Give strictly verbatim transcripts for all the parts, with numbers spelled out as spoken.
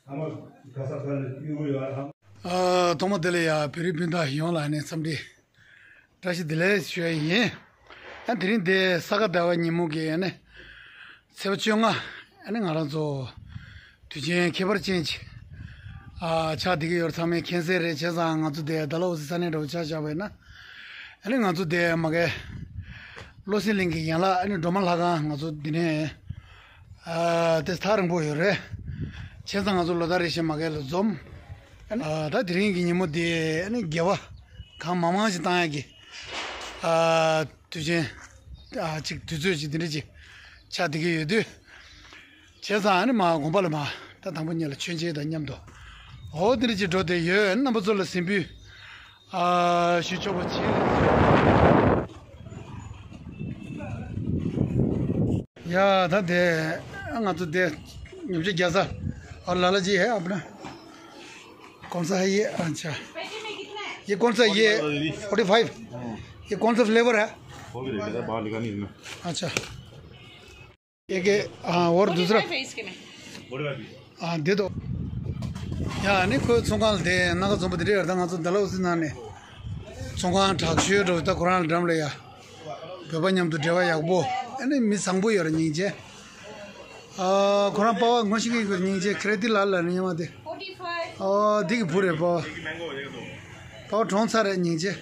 ཨ། ཐོག་མ་དེ་ལ་ཡ་བོད་རིགས་སྤུན་ཟླ་ཡོངས་ལ་ནས་འཚམས་འདྲི་བཀྲ་ཤིས་བདེ་ལེགས་ཞུ་ཡ་ཡིན། ཨ། དེ་རིང་འདི་ས་ག་ཟླ་བའི་ཉིན་མོ་གི་ཨ་ནི་ཚེས་པ་བཅོ་ལྔ། ཨ་ནི་ང་རང་ཚོ་དུས་ཆེན་ཁྱད་པར་ཅན་ཅིག་ཨ་ཆགས་བསྡད་ཀྱི་ཡོད་རེད། ཚང་མས་མཁྱེན་གསལ་རེད། བྱས་ཙང་ང་ཚོ་འདི་ཌལ་ཧོ་སི་ས་གནས་འདྲ་བོ་ཆ་བཞག་པ་ཡིན་ན། ཨ་ནི་ང་ཚོ་འདི་མ་གི་བློ་གསལ་གླིང་གི་ཡན་ལག་ཨ་ནི་སྒྲོལ་མ་ལྷ་ཁང་ང་ཚོ་འདི་ནས་ཨ་དེ་ཐག་རིང་པོ་ཡོད་རེད། བྱས་ཙང་ང་ཚོ་ལོ་ལྟར་རེ་བཞིན་མ་གི་ལ་འཛོམས། ཨ་ནི་ཨ་ད་དེ་རིང་གི་ཉིན་མོ་འདི་ཨ་ནི་དགེ་བ་གང་མང་མང་ཞིག་བཏང་ཡག་གི་ཨ་དུས་ཆེན་ཨ་ཅིག་དུས་ཚོད་ཅིག་འདི་འདྲ་ཅིག་ཆགས་བསྡད་ཀྱི་ཡོད་དུས། བྱས་ཙང་ཨ་ནི་མ་དགོན་པ་ལ་མ་ད་དང་པོ་ཉིད་ལ་མཆོད་མཇལ་དང་མཉམ་དུ་འོ་འདི་འདྲ་ཅིག་འགྲོ་བསྡད་ཡོད། ཨ་ནི་རྣམ་པ་ཚོ་ལ་གཟིགས་འབུལ་ཨ་ཞུ་ཆོག་པ་བྱས། ཡ་ད་དེ་ང་ཚོ་དེ་ཉིན་ཤས་རྒྱལ་ས། और लाला जी है अपना? कौन सा है ये? अच्छा, ये कौन सा? ये फोर्टी फाइव। ये कौन सा फ्लेवर है? अच्छा। एक, हाँ, और दूसरा। हाँ, दे दो। ཡ་ནི་ཁོའི་ཚོང་ཁང་ལ་དེ་སྣ་ཁ་འཛོམས་པ་དེ་འདྲ་ཡོད་རེད། ད་ང་ཚོ་ཌལ་ཧོ་སི་ནང་ནས་ཚོང་ཁང་དྲག་ཤོས་འགྲོ། ད་ཁོ་རང་ལ་འགྲམ་ལ་ཡ་བོད་པ་མཉམ་དུ་འབྲེལ་བ་ཡག་པོ། ཨ་ནི་མི་བཟང་པོ་ཡོད་རེད། སྙིང་རྗེ། ཨ་ཁོ་རང་པ་ཝ་ངོ་ཤེས་ཀྱི་ཡོད་རེད། སྙིང་རྗེ། ཁེ་རེ་ཏི་ལ་ལ་ནི་ཉི་མ་དེ། ཨ་འདི་གི་བུ་རེད་པ་ཝ། པ་ཝ་གྲོངས་ཚར་རེད། སྙིང་རྗེ།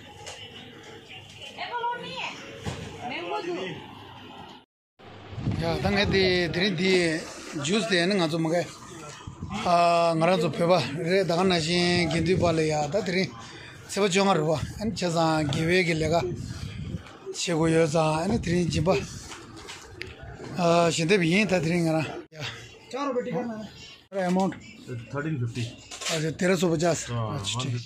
ཡ་ད་ངས་དེ་དེ་རིང་དེ་ཇུས་དེ་ནི་ང་ཚོ་མ་གི་ཨ་ང་རང་ཚོ་བོད་པ་རེད། ད་ག་ནང་བཞིན་དགེ་འདུན་པ་ལ་ཡ་ད་དེ་རིང་ཚེས་པ་བཅོ་ལྔ་རེད་པ། ཨ་ནི་བྱས་ཙང་དགེ་བའི་གི་ལས་ཀ་བྱེད་དགོས་ཡོད་ཙང་། ཨ་ནི་དེ་རིང་སྦྱིན་པ་ཨ་ཞལ་འདེབས་ཡིན། ད་དེ་རིང་ང་རང་ཡ། क्या रुपये टिकट है? Amount thirteen fifty. अच्छा, तेरह सौ पचास। हाँ, अच्छा, ठीक।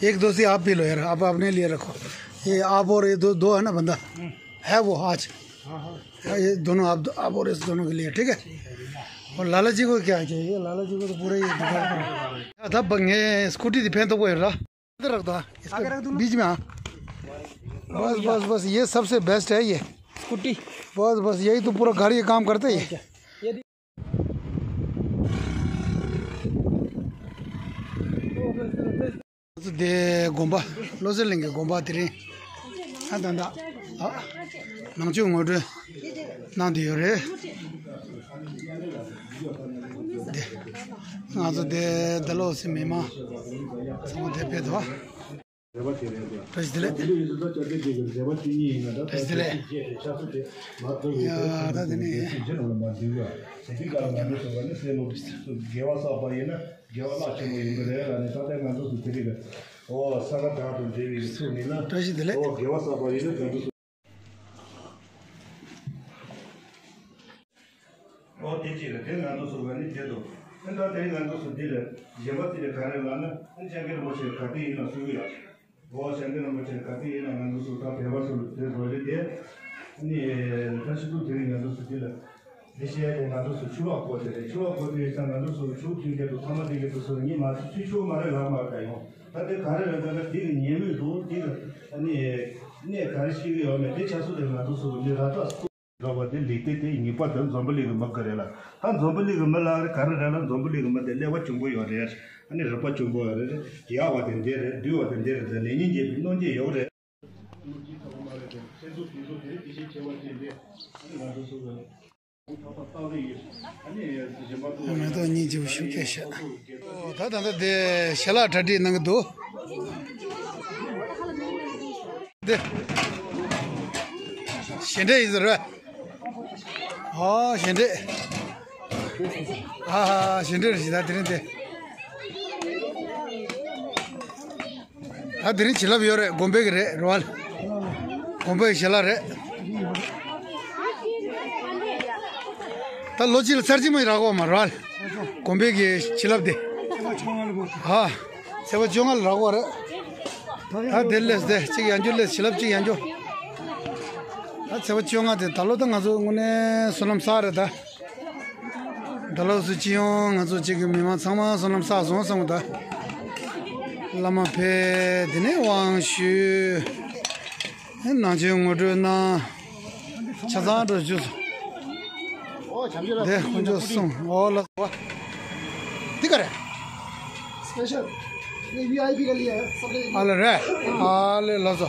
एक दो सी आप पी लो यार, आप अपने लिए रखो। ये आप और ये दो, दो है ना बंदा, है वो आज। हाँ, ये दोनों आप, आप और इस दोनों के लिए, ठीक है। और लाला जी को क्या चाहिए? लाला जी को तो पूरा ये दुकान पर। था बंगे स्कूटी थी, फेंक तो कोई रहा। इधर रख दो, हाँ, इसके आगे रख दूँ ना? बीच में, हाँ। बस, बस, बस, ये सबसे बेस्ट है ये। स्कूटी। बस, बस, यही तो पूरा घर ये काम करते हैं। ये ང་ཚོ་དེ་དགོན་པ་བློ་གསལ་གླིང་གི་དགོན་པ་དེ་རིང་ཨ་ད་ད་ཨ་ནང་ཆོས་ངོ་སྤྲོད་གནང་བསྡད་ཡོད་རེད། དེ་ང་ཚོ་དེ་ཌལ་ཧོ་སི་མི་མང་ཚང་མ་དེ་ཕེབས་འདུག། བཀྲ་ཤིས་བདེ་ལེགས། བཀྲ་ཤིས་བདེ་ལེགས། ཡ་ད་དེ་ནི་དགེ་བ་བསགས་པ་ཡིན་ན་དགེ་བ་བརླག་ཆེན་པོ་ཡིན་གྱི་རེད་ལ་ནི། ད་ལྟ་ང་ཚོ་ཚོ་དེ་རིགས་ཨོ་ས་ག་བྲག་དང་འབྲེལ་བའི་ཚུལ་ནི་ན། བཀྲ་ཤིས་བདེ་ལེགས། ཨོ་དགེ་བ་བསགས་པ་ཡིན་ན་ང་ཚོ་ཚོ། ཨོ་དེ་ཅི་རེད། དེ་ང་ཚོ་ཚོ་ག་ནི་དེ་དོ། ཨེ་ད་དེ་ང་ཚོ་ཚོ་འདི་ལ་གཞན་པ་དེ་ལ་ག་རེ་ལབ་ན། ཨེ་སྤྱང་ཀི་རིན་པོ་ཆེ་ག་དེ་ཡིན་ན་གསུང་གི་ཡོད། ཨོ་སྤྱང་ཀི་རིན་པོ་ཆེ་ག་དེ་ཡིན་ན་ང་ཚོ་ཚོ་ད་བོད་པ་ཚོ་ལ་དེ་རོ་རེད་དེ། ཨ་ནི་ད་ཤི་ཐུག་དེ་རིང་ང་ཚོ་ཚོ་འདི་ལ། འདི་བཤད་དེ་ང་ཚོ་ཚོ་ཆུ་བག་བཀོལ་དེ་རེད། ཆུ་བག་བཀོལ་དེ་ཡོད་ཙང་ང་ཚོ་ཚོ་ཆུ་མཐུན་རྐྱེན་དུ་ཐ་མ་དེ་གི་དུ་སོ་ཉི་མ་ཚོ་ཚོས་ཆུ་མ་རེད་ལབ་མ་རེད་ད་ཡོང་། ད་དེ་ག་རེ་རེད་ད་ད་དེ་གི་ཉེས་དམིགས་དུ་དེ་གི་ཨ་ནི་གནས་ག་རེ་ཤེས་ཀྱི་ཡོད་མེད་དེ་ཆ་སུ་དེ་ང་ཚོ་ཚོ་མི་ར་ད་སུ། འགྲོ་བ་དེ་ལེགས་ཏེ་དེ་ཉེས་པ་དེ་འཛོམས་པ་ལེགས་གི་མི་ག་རེད་ལ། ད་འཛོམས་པ་ལེགས་གི་མི་ལ་རེ་ག་རེ་རེད་ལ། འཛོམས་པ་ལེགས་གི་མི་དེ་ཀླད་པ་བྱུང་པོ་ཡོད་རེད། ཨ་ནི་རིག་པ་བྱུང་པོ་ཡོད་རེད། ཡག་པ་དེ་འདི་རེད། བསྡུས་པ་དེ་འདི་རེད་ཟེར་ལེགས་ཉེས་འབྱེད་པའི་གནོད་འགྱེད་ཡོད་རེད། མེ་ཏོག་སྙིང་རྗེ་པོ་ཤུགས་སྐྱེད་ཤག་ད་ད་ལྟ་དེ་ཞལ་ལག་གྲ་སྒྲིག་གནང་གི་འདུག་དེ་ཞལ་འདྲེ་ཡིན་ཟེར་བས། ཨ་ཞལ་འདྲེ། ཨ་ཧ་ཞལ་འདྲེ་རེད་ཞིག་ད་དེ་རིང་དེ། ད་དེ་རིང་བྱིན་རླབས་ཡོད་རེད། དགོན་པའི་གི་རེད་རོལ། དགོན་པའི་གི་ཞལ་ལག་རེད། ད་ལོ་གཅིག་ལ་ཚར་གཅིག་མ་ཡིན་རག་གོ་མ་རོལ། དགོན་པའི་གི་བྱིན་རླབས་དེ། ཨ་ཚེས་པ་བཅོ་ལྔ་ལ་རག་གོ་རེད། ད་དེ་ལས་དེ་གཅིག་ཡང་རྒྱུ་ལས་བྱིན་རླབས་གཅིག་ཡང་རྒྱུ། ད་ཚེས་པ་བཅོ་ལྔ་དེ་ད་ལོ་ད་ང་ཚོ་དངོས་གནས་བསོད་ནམས་བསགས་རེད་ད། ད་ལོ་སུ་ཅི་ཡོང་ང་ཚོ་གཅིག་གི་མི་མང་ཚང་མ་བསོད་ནམས་བསགས་སོང་བསམ་གི་ད། བླ་མ་ཕེབས་དེ་ནས་དབང་ཞུས། ནང་ཆོས་ངོ་སྤྲོད་གནང་། ཆ་ཚང་འགྲོ་རྒྱུ། ཨོ་ དེ་དཀོན་མཆོག་གསུམ། འོ་ལགས། འདི་ག་རེད། Special. ये वीआईपी के लिए है, सबके लिए। ཨ་ལེ་རེད། ཨ་ལེ་ལགས་སོ།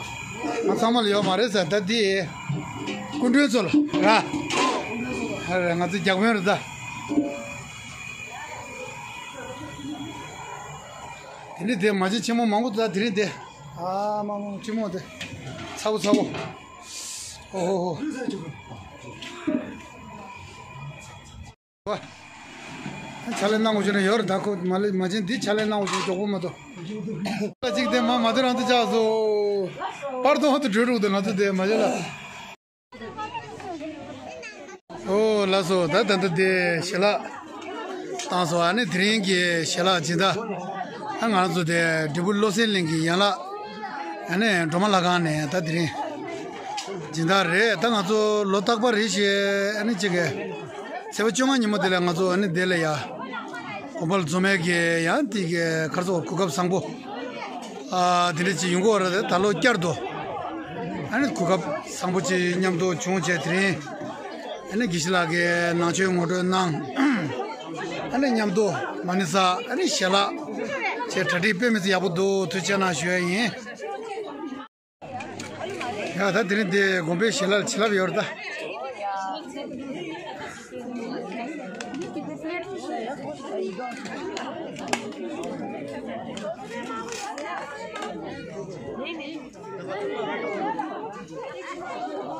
ང་ཚང་མ་ལ་ཡོད་མ་རེད་ཟེར། ད་འདི་སྐུ་མགྲོན་ཚོ་ལ་ར། ཨ་རེད། ང་ཚོ་རྒྱ་དཔོན་རེད་ད། དེ་ནི་དེ་མ་བྱན་ཆེན་མོ་མང་པོ་འདུག་ད་དེ་རིང་དེ། ཨ་མ་མ་ཆེན་མོ་དེ། ཚ་པོ་ཚ་པོ། ཨོ་ཧོ་ཧོ། ཕྱག་ལས་གནང་དགོས་བྱུང་ན་ཡོད་རེད་ད། ཁོ་མ་ལས་མ་བྱན་འདི་ཕྱག་ལས་གནང་དགོས་བྱུང་མགྱོགས་པོ་མ་གཏོགས། ལ་གཅིག་དེ་མ་མ་དེ་རང་དུ་ཆགས་སོ། པར་ཏོང་དུ་འགྲོ་རུག་དེ་ང་ཚོ་དེ་མ་བྱན་ལ། ཨོ་ལགས་སོ། ད་ད་ལྟ་དེ་ཞལ་ལག་བཏང་སོང་། ཨ་ནི་དེ་རིང་གི་ཞལ་ལག་སྦྱིན་བདག་ཨ་ང་ཚོ་དེ་འབྲས་སྤུངས་བློ་གསལ་གླིང་གི་ཡན་ལག་ཨ་ནི་སྒྲོལ་མ་ལྷ་ཁང་ནས་ད་དེ་རིང་སྦྱིན་བདག་རེད། ད་ང་ཚོ་ལོ་རྟག་པར་རེ་བཞིན་ཨ་ནི་གཅིག་གི་ཚེས་པ་བཅོ་ལྔ་ཉིན་མོ་དེ་ལ་ང་ཚོ་ཨ་ནི་དེ་ལ་ཡ་དགོན་པ་ལ་འཛོམས་མཁན་གྱི་ཡང་དེ་གི་ག་རེ་ཟེར་གོ་སྐབས་བཟང་པོ་ཨ་དེ་འདྲ་ཅིག་ཡོང་གི་ཡོད་རེད། ད་ལོ་བསྐྱར་དུ་ཨ་ནི་གོ་སྐབས་བཟང་པོ་ཅིག་མཉམ་དུ་བྱུང་བྱས། དེ་རིང་ཨ་ནི་དགེ་བཤེས་ལགས་ཀྱིས་ནང་ཆོས་ངོ་སྤྲོད་གནང་། ཨ་ནི་མཉམ་དུ་མ་ཎི་བསགས། ཨ་ནི་ཞལ་ལག་བྱས། གྲ་སྒྲིག་དཔེ་མི་སྲིད་ཡག་པོ་འདུག་ཐུགས་རྗེ་གནང་ཞུ་ཡ་ཡིན། ཡ་ད་དེ་རིང་འདི་དགོན་པའི་ཞལ་ལག་བྱིན་རླབས་ཡོད་རེད་ད།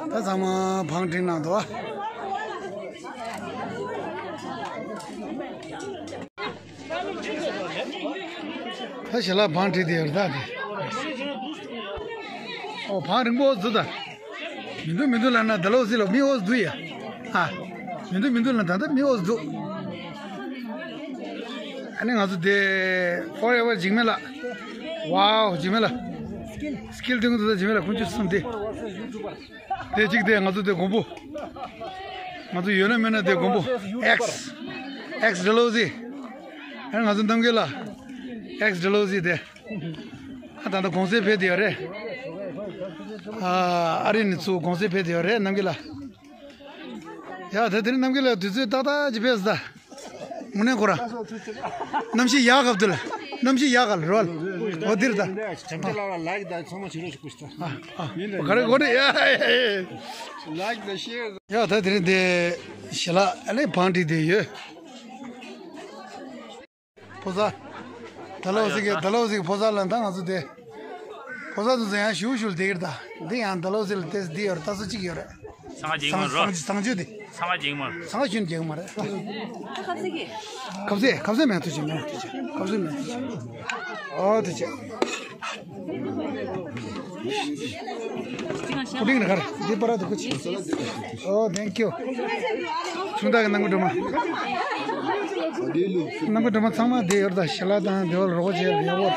ད་ཚང་མ་བང་བསྒྲིགས་གནང་འདུག་ཨ། ད་ཞལ་ལག་བང་བསྒྲིགས་བསྡད་ཡོད་རེད་ད་དེ། ཨོ་བང་རིང་པོ་འོ་འདུག་ད། མི་འདུག་མི་འདུག་ལབ་ན་ད་ལོ་སི་ལོ་མི་འོ་འདུག་ཡ། ཨ། མི་འདུག་མི་འདུག་ལབ་ད་ལྟ་མི་འོ་འདུག་ཨ་ནི་ང་ཚོ་དེ་ཧྥོར་ཨེ་ཝར་འཇིགས་མེད་ལགས། ཝའོ་འཇིགས་མེད་ལགས། སི་ཀིལ་སྟོན་གི་འདུག་ད་འཇིགས་མེད་ལགས་དཀོན་མཆོག་གསུམ་དེ། དེ་གཅིག་དེ་ང་ཚོ་དེ་མགོན་པོ། ང་ཚོ་ཡོད་ན་མེད་ན་དེ་མགོན་པོ། ཨེགས། ཨེགས་ཌལ་ཨོ་ཟི། ཨ་ང་ཚོ་རྣམ་རྒྱལ་ལགས། ཨེགས་ཌལ་ཨོ་ཟི་དེ། ཨ་ད་ལྟ་གུང་སེང་ཕེབས་བསྡད་ཡོད་རེད། ཨ་ཨ་རི་ནས་ཚུར་གུང་སེང་ཕེབས་བསྡད་ཡོད་རེད་རྣམ་རྒྱལ་ལགས། ཡ་ད་དེ་རིང་རྣམ་རྒྱལ་ལགས་དུས་ཚོད་ཏག་ཏག་ཅིག་ཕེབས་སོང་ད། དངོས་གནས་ཁོ་རང་གནམ་གཤིས་ཡག་ག་བ་དེ་ལ། གནམ་གཤིས་ཡག་ག་ལ་རོལ། འོ་འདིར་ད། ལའིག་དང་ཚང་མ་བྱེད་རོགས་ཞུ་ཞུ། ཨ་ཨ་ག་རེ་གོ་རེ་ཡ། ལའིག་དང་ཤེར། ཡ་ད་དེ་རིང་དེ་ཞལ་ལག་ཨ་ནི་བང་བསྒྲིགས་བསྡད་ཡོད། ཕོ་གསར། ད་ལོ་ཟིག་གི་ད་ལོ་ཟིག་གི་ཕོ་གསར་ལ་ད་ང་ཚོ་དེ། ཕོ་གསར་ཚོ་ཡང་ཞུ་ཞུ་ལ་བསྡད་ཀྱི་རེད་ད། འདི་ཡང་ད་ལོ་ཟིག་ལ་ཏེས་འདི་ཡོད་རེད་ད་སུ་གཅིག་ཡོད་རེད། ཚང་མ་རྗེས་མ་རོ། ཚང་ཚང་ཆུ་དེ། ཚང་མ་རྗེས་མ། ཚང་མ་ཆུ་རྗེས་མ་རེད། ཁ་ཟས་ཀྱི། ཁ་ཟས་ཁ་ཟས་མེད་ཐུགས་ཆེ་མེད་ཐུགས་ཆེ་ཁ་ཟས་མེད་ཐུགས་ཆེ། ཨོ་ཐུགས་ཆེ། ཕུ་ཏིང་ནི་གར་འདི་པར་དུ་ཁུ་ཆེ། ཨོ་ཐེང་ཀྱུ། ཆུང་བདག་གི་ནང་གི་སྒྲོལ་མ། ནང་གི་སྒྲོལ་མ་ཚང་མ་བསྡད་ཡོད་རེད་ད་ཞལ་ལག་དང་བདེ་བར་རོགས་བྱེད་ཡག་པོ།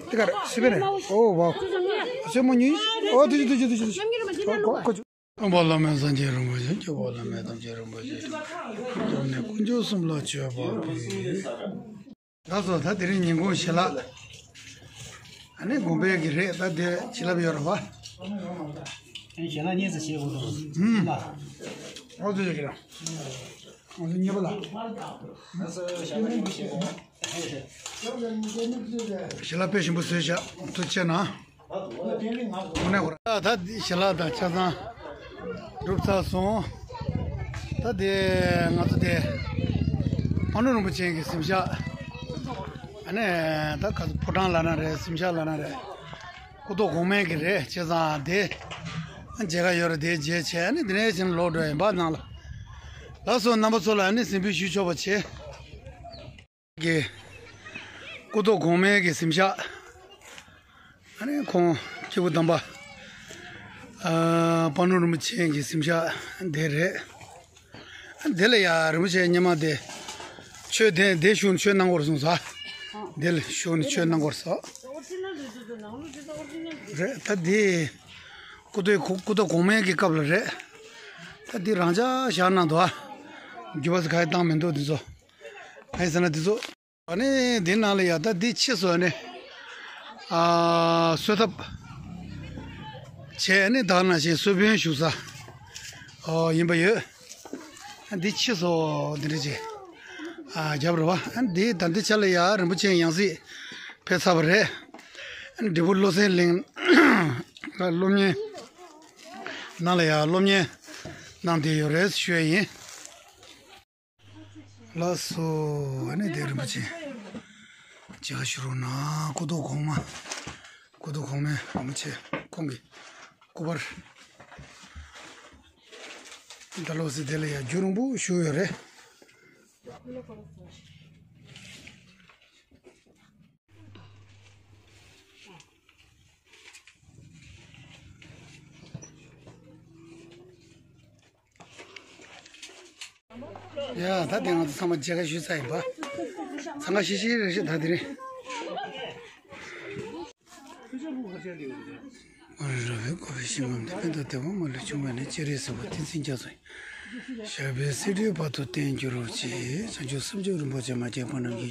དེ་ག་རེ་སི་པན་རེད། ཨོ་ཝའོ། སེ་མོ་ཉུས། ཨོ་ཐུགས་རྗེ་ཐུགས་རྗེ་ཐུགས་རྗེ། ཨོ་ཁོ་ཁོ། སྐྱོབ་པ་བླ་མེད་སངས་རྒྱས་རིན་པོ་ཆེ། སྐྱོབ་པ་བླ་མེད་དམ་ཆོས་རིན་པོ་ཆེ། སྐྱོབ་ནས་དཀོན་མཆོག་གསུམ་ལ་མཆོད་པ་ཕུལ། ལགས་སོ། ད་དེ་རིང་ཉིན་གུང་ཞལ་ལག་ཨ་ནི་དགོན་པའི་གི་རེད། ད་དེ་བྱིན་རླབས་ཡོད་རེད་པ། ཨ་ནི་ཞལ་ལག་གཉིས་སུ་བྱེད་དགོས་འདུག་ཨུམ། ཨོ་ཙི་ཙི་ཀི་ར། ང་ཚོ་གཉིས་པ་ལ། ཞལ་ལག་དཔེ་ཞིམ་པོ་བཟོས་བཞག་ཐུགས་རྗེ་གནང་། དངོས་གནས་ཁོ་རང་ད་ཞལ་ལག་དང་ཆ་ཚང་གྲུབ་ཚར་སོང་། ད་དེ་ང་ཚོ་དེ་པ་ཎི་རིན་པོ་ཆེ་གི་གཟིམ་ཤག་ཨ་ནི་ད་ག་ཚོད་ཕོ་བྲང་ལབ་ན་རེད། གཟིམ་ཤག་ལབ་ན་རེད། སྐུ་ཐོག་གོང་མའི་གི་རེད། བྱས་ཙང་དེ་མཇལ་ཁ་ཡོད་རེད། དེ་མཇལ་བྱས་ཨ་ནི་དེ་ནས་ཕྱིན་ལོག་འགྲོ་ཡིན་པ་ནང་ལ། ལགས་སོ། རྣམ་པ་ཚོ་ལ་ཨ་ནི་གཟིམ་དཔོན་ཞུ་ཆོག་པ་བྱེད། གི་སྐུ་ཐོག་གོང་མའི་གི་གཟིམ་ཤག་ཨ་ནི་ཁོང་སྐྱེས་བུ་དམ་པ་ཨ་པ་ཎི་རིན་པོ་ཆེ་གི་གཟིམ་ཤག་དེ་རེད། དེ་ལ་ཡ་རིན་པོ་ཆེ་སྔོན་མ་དེ་ཆོས་དེ་དེ་བཞུགས་ནས་ཆོས་གནང་དགོས་གསུངས་སོ། དེ་ལ་བཞུགས་ནས་ཆོས་གནང་དགོས་གསུངས་རེད། ད་དེ་སྐུ་ཐོག་སྐུ་ཐོག་གོང་མའི་གི་སྐབས་ལ་རེད། ད་དེ་རང་འཇགས་བཞག་གནང་འདུག་ཨ། འགྱུར་བ་ཟེར་ག་ཡེ་བཏང་མི་འདུག་དེ་ཚོ། ག་ཡེ་ཟེར་ན་དེ་ཚོ། ཨ་ནི་འདི་ནང་ལ་ཡ་ད་འདི་ཕྱིས་སུ་ཨ་ནི་ཨ་གསོལ་ཐབ་བྱས་ཨ་ནི་ད་ག་ནང་བཞིན་གསོལ་དཔོན་བཞུགས་ས་ཨོ་ཡིན་པ་ཡོད། འདི་ཕྱིས་སུ་འདི་འདྲ་ཅིག་ཨ་རྒྱབ་རེད་བ། ཨ་འདི་ད་འདི་ཆ་ལ་ཡ་རིན་པོ་ཆེའི་ཡང་སྲིད་ཕེབས་ཚར་བ་རེད། ཨ་འབྲས་སྤུངས་བློ་གསལ་གླིང་ལ་སློབ་གཉེར་ནང་ལ་ཡ་སློབ་གཉེར་གནང་བསྡད་ཡོད་རེད་ཞུ་ཡ་ཡིན། ལགས་སོ། ཨ་ནི་དེ་རིན་པོ་ཆེ་མཇལ་ཁ་ཞུ་རོགས་གནང་། སྐུ་ཐོག་གོང་མ། སྐུ་ཐོག་གོང་མའི་རིན་པོ་ཆེ་ཁོང་གི་སྐུ་པར། ད་ལོ་སི་དེ་ལ་ཡ་རྒྱུན་རིང་པོ་བཞུགས་ཡོད་རེད། ཡ་ད་དེ་ང་ཚོ་ཚང་མ་མཇལ་ཁ་ཞུས་ཚར་ཡིན་པ། འཚང་ཁ་ཤིག་ཤིག་རེད་ཤག་ད་དེ་རིང་། རོལ་པའི་སྐོར་བའི་ཞིང་ཁམས་འདི། ཕན་དང་བདེ་བ་མ་ལུས་འབྱུང་བ་ནི། སྤྱན་རས་གཟིགས་དབང་ཏིང་འཛིན་རྒྱ་མཚོ་ཡི། ཞབས་པད་སྲིད་མཐའི་བར་དུ་བརྟན་གྱུར་ཅིག་བྱང་ཆུབ་སེམས་མཆོག་རིན་པོ་ཆེ་མ་སྐྱེས་བར་ནམ་མཁའི།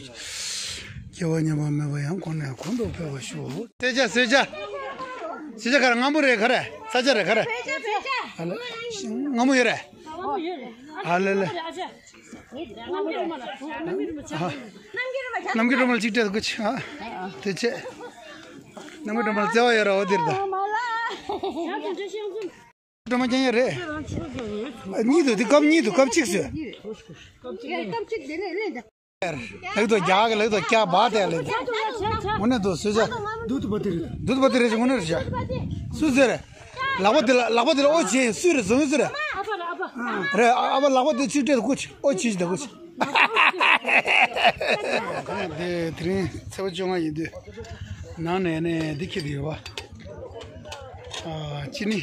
སྐྱེ་བ་ཉམས་པ་མེད་པ་ཡང་གོང་ནས་གོང་དུ་འཕེལ་བར་ཤོག་སོས་ཇ་སོས་ཇ། སོས་ཇ་ག་རེ། སྔ་མོ་རེད་ག་རེ། ས་ཆ་རེད་ག་རེ། ཨ་ལེ། སྔ་མོ་ཡོད་རེད། ཨ་ལེ་ལེ། རྣམ་རྒྱལ་སྒྲོལ་མ་ལ་གཅིག་སྤྲད་དགོས་ཆེ། ཨ་དེ་བྱས། རྣམ་རྒྱལ་སྒྲོལ་མ་ལ་བརྩེ་བ་ཡོད་ར་བ་འདིར་ད། སྒྲོལ་མ་རྒྱན་ཡོད་རེད། གཉིས་འདུག་དེ་སྐབས་གཉིས་འདུག་སྐབས་གཅིག་བཟོས། ལག་ཏུ་རྒྱག་གི་ལག་ཏུ་རྒྱག་བ་དེ་ལ། དངོས་གནས་འདུག་སོས་ཇ། སྡུག་ཏུ་པ་དེ་རེད། སྡུག་ཏུ་པ་དེ་རེད་ཅེ་དངོས་གནས་རེད་ཤག་སུས་ཟེར། ལག་པ་དེ་ལ་ལག་པ་དེ་ལ་ཨོ་བྱེད་སུས་རེད་བཟོ་མི་སུ་རེད། རེད་ཨ་ཨ་ཕ་ལག་པ་དེ་ཚུར་སྤྲད་དགོས་ཆེ་ཨོ་བྱེད་ཅི་ད་དགོས་ཆེ། དེ་དེ་རིང་ཚེས་པ་བཅོ་ལྔ་ཡིན་དུས་ནང་ནས་ནས་འདི་ཁྱེར་དུ་ཡོད་པ། ཨ་ཅི་ནི་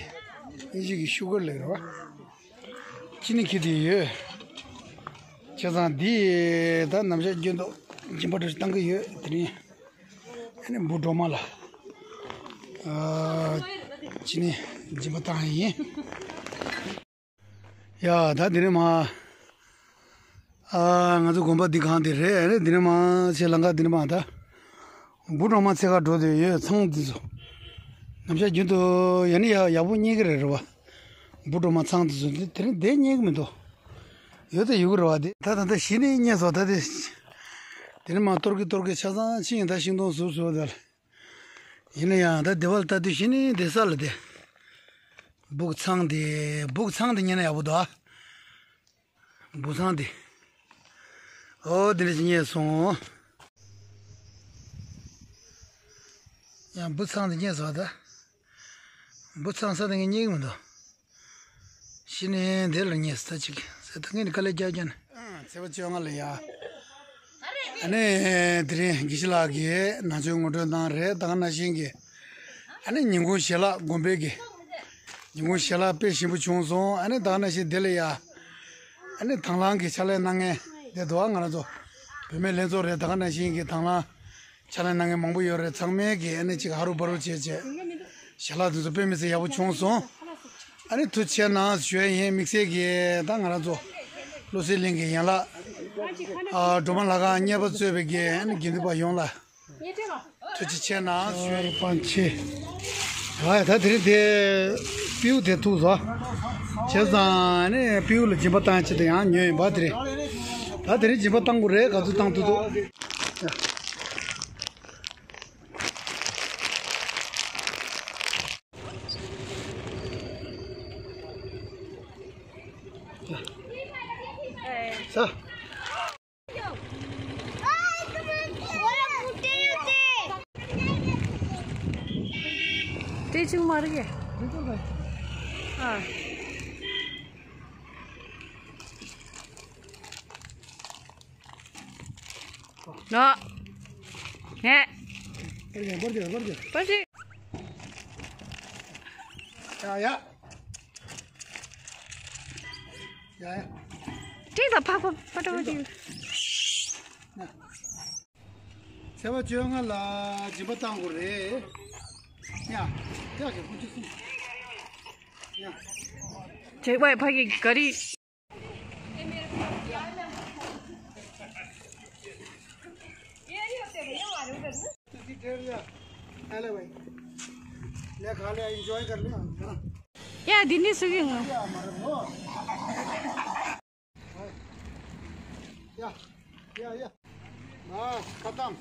ཨིན་ཇི་གི་ཤུ་གར་ལེགས་རེད་བ། ཅི་ནི་ཁྱེར་དུ་ཡོད། བྱས་ཙང་འདི་ད་ནམ་ཞག་རྒྱུན་དུ་སྦྱིན་པ་འདྲ་ཞིག་བཏང་གི་ཡོད་དེ་རིང་། ཨ་ནི་འབུ་སྒྲོལ་མ་ལ། ཨ་ཅི་ནི་སྦྱིན་པ་བཏང་ཡིན། ཡ་ད་འདི་ནས་མ། ཨ་ང་ཚོ་དགོན་པ་འདི་གང་དེ་རེད། ཨ་ནི་འདི་ནས་མ་ཆེ་ལང་ཀ་འདི་ནས་མ་ད། འབུ་སྒྲོལ་མ་འཚོལ་ག་འགྲོ་དུས་ཡོད་ཚང་འདི་ཚོ། ནམ་ཞག་རྒྱུན་དུ་ཡ་ནི་ཡ་ཡག་པོ་རྙེད་ཀྱི་རེད་རེད་བ། འབུ་སྒྲོལ་མ་ཚང་འདི་ཚོ་འདི་དེ་རིང་བསྡད་རྙེད་ཀྱི་མི་འདུག་ཡོད་ད་ཡོད་ཀྱི་རེད་བ་འདི། ད་ད་ད་གཞི་ནས་རྙེད་སོང་ད་དེ། དེ་ནས་མ་གཏོར་གི་གཏོར་གི་ཆ་ཚང་ཕྱིན་ཡིན་ད་ཤིང་སྡོང་ཟུར་ཟུར་ད། ཡིན་ན་ཡང་ད་སྡེ་བ་ལ་ལྟ་དུས་གཞི་ནས་བསྡད་ས་ལ་བསྡད། སྦུག་ཚང་དེ་སྦུག་ཚང་དེ་རྙེད་ན་ཡག་པོ་འདུག་ཨ། འབུ་ཚང་དེ། ཨོ་དེ་འདྲ་ཞིག་རྙེད་སོང་། ཡང་འབུ་ཚང་དེ་རྙེད་སོང་ད། འབུ་ཚང་ས་དེ་ངས་རྙེད་ཀྱི་མི་འདུག་གཞི་ནས་འདི་ལ་རྙེད་ས་ཅིག་ཟེར་ད་ངས་ནི་དཀའ་ལས་རྒྱག་རྒྱག་ནས། ཚེས་པ་བཅོ་ལྔ་ལ་ཡ། ཨ་ནི་དེ་རིང་དགེ་བཤེས་ལགས་ཀྱིས་ནང་ཆོས་ངོ་སྤྲོད་གནང་རེད། ད་ག་ནང་བཞིན་གྱི། ཨ་ནི་ཉིན་གུང་ཞལ་ལག་དགོན་པའི་གི། ཉིན་གུང་ཞལ་ལག་དཔེ་ཞིམ་པོ་བྱུང་སོང་། ཨ་ནི་ད་ག་ནང་བཞིན་དེ་ལ་ཡ། ཨ་ནི་དང་བླངས་ཀྱི་ཕྱག་ལས་གནང་མཁན་དེ་འདུག་ང་རང་ཚོ་བུད་མེད་ལྷན་ཚོགས་རེད། ད་ག་ནང་བཞིན་གྱི་དང་བླངས་ཕྱག་ལས་གནང་མཁན་མང་པོ་ཡོད་རེད། ཚང་མས་ཀྱི་ཨ་ནི་ཅིག་ཧ་རུ་བ་རུ་བྱས་བྱས་ཞལ་ལག་དེ་ཚོ་དཔེ་མི་སྲིད་ཡག་པོ་བྱུང་སོང་། ཨ་ནི་ཐུགས་རྗེ་གནང་ཞུ་ཡ་ཡིན། དམིགས་བསལ་གྱི་ད་ང་རང་ཚོ་བློ་གསལ་གླིང་གི་ཡན་ལག་ཨ་སྒྲོལ་མ་ལྷ་ཁང་གཉེར་པ་གཙོས་པའི་གི་ཨ་ནི་དགེ་འདུན་པ་ཡོངས་ལ་ཐུགས་རྗེ་ཆེ་གནང་ཞུ་ཡ་ཡིན། པན་ཆེ། ཨ་ད་དེ་རིང་དེ་སྤྲེའུ་དེ་ཐུག་སོང་། བྱས་ཙང་ཨ་ནི་སྤྲེའུ་ལ་སྦྱིན་པ་བཏང་ཆེད་དུ་ཡང་ཉོས་ཡིན་པ་དེ་རེད། ད་དེ་རིང་སྦྱིན་པ་བཏང་དགོས་རེད། ག་ཚོད་བཏང་ཐུབ་ཐུབ། ས། དེ་ཅིག་མ་རེད། ཨ། ནོ། ཧེ། པར་ཅིག་པར་ཅིག་ཡ་ཡ། ཡ་ཡ། ཏིག་ཏོ་ཕག་པ་པ་ཏོ་ཅིག་ཚེས་པ་བཅོ་ལྔ་ལ་སྦྱིན་པ་བཏང་དགོས་རེད། ཡ། ཡ་གི་ཀུ་ཅི་སུ། ཡ། ཅེ་ཝའི་ཕ་གི་ག་རི། ཡ་འདི་ནི་སུ་གི་ངོ་། ཡ། ཡ་ཡ། མ་ཁ་གཏམ།